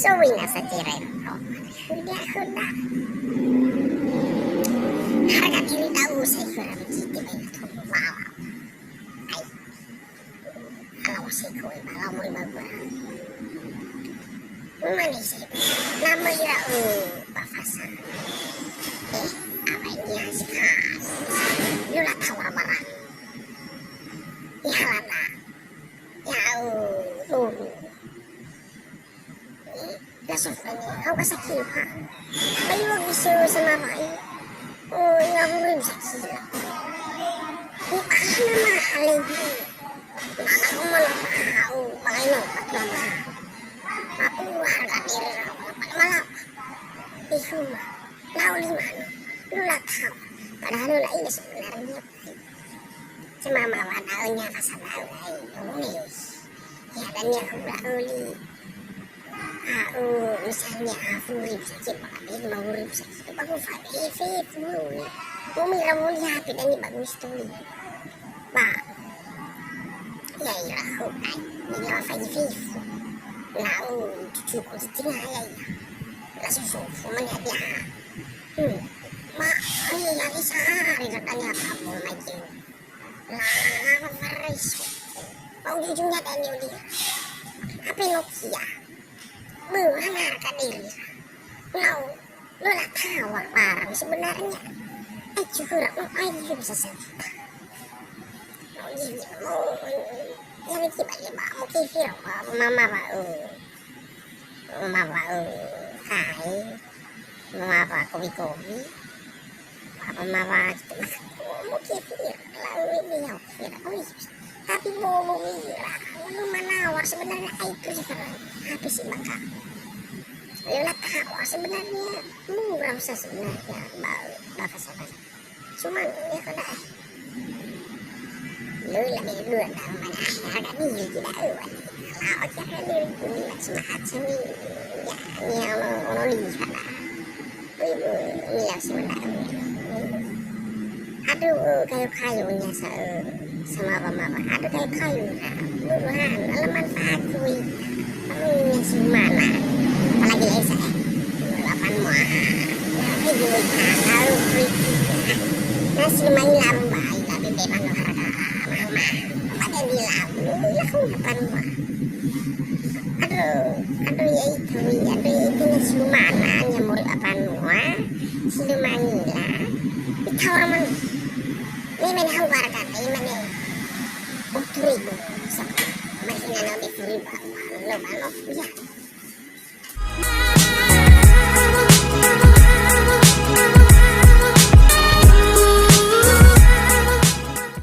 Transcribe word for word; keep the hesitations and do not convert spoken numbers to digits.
Sowina saja ira ero. Khöda, khöda. Harga diri da'ö sa khöra meciti ba ina tongo wala. Ai. Ala wasi koi ba lau mori ba gua. Mane se. Nama ira, eh, ba fasa. Eh, apa ini ya sih? Ini udah tawar barang. Ya, lana. Ya, eh, eh. Langsung ini, au ka sakila. Bayu bisa sama bayu. Oh, ya, hurun sakila. Ni ana ma alegi. Mana ko mana pahau, pakai no, pakai mana. Aku harga diri, pakai mana. Di rumah. Lau lima no. Lu la tahu. Padahal lu la ini sebenarnya. Cuma mawa da'ö nya fasa da'ö ai, wis. Ya, dan ya hura öli. A'u, misalnya, a, furi bisa cek, ba, be, lima puluh ribu saja. Ba, ku fa, eh, fe, furi. Mu mira woli hape dan ni bagus tuli. Ba, ya, ira, ho, ai, ini wa fa, ini fe, fu. Lau, cucu, ku, titinga, ya, ya. Langsung so, fu, mana dia. Hmm. Ma, ai, ya, ini sehari, katanya apa, mau main game. Lawa fareso. Ba ujung-ujungnya da'e ni'ulia. Ape Nokia. Beuh, hana harga diri. Lau, lu la tawa barang sebenarnya. Eh, cuhura, mau aja bisa sejuta. Mau gini, mau, ya, ini coba, ya, Mbak, mau kefir, Mbak, mama, Mbak, eh. Mama, Mbak, eh, kai. Mama, Mbak, kopi-kopi. Apa mawar gitu. Maka, oh, mungkin Fira, lalu ini ya, Fira. Oh, iya. Tapi bobo Fira, lu manawar sebenarnya ai Fira. Habis sih maka. Lu la tawa sebenarnya murah usah sebenarnya, ba-, ba fasa-fasa. Cuman, ya, kena, eh. Lö lagi dua tahun mana, ada ni, tidak ada. Kalau kita ada ni, macam-macam ni. Ya, ni, ono, ono lihat lah. Ibu, ini yang sebenarnya. Aduh, kayu-kayunya sa-, sama apa mama. Aduh, kayu-kayu. Buruhan, ala manfaat kui. Aduh, ini si mana. Apalagi lain saya. Delapan mua. Tapi dulu tahu kui. Nasi main laru bayi, tapi bebas harga. Mama. Apa dia bilang? Ini aku delapan mua. Aduh, aduh, ya itu, ya, aduh, ya itu, ya, silumanan, ya, murid apa nua, silumanila, di kawaman. Ini mana hau warga, ini mana, oh, turibu, so, masih nana di turibu, lo, lo, ya.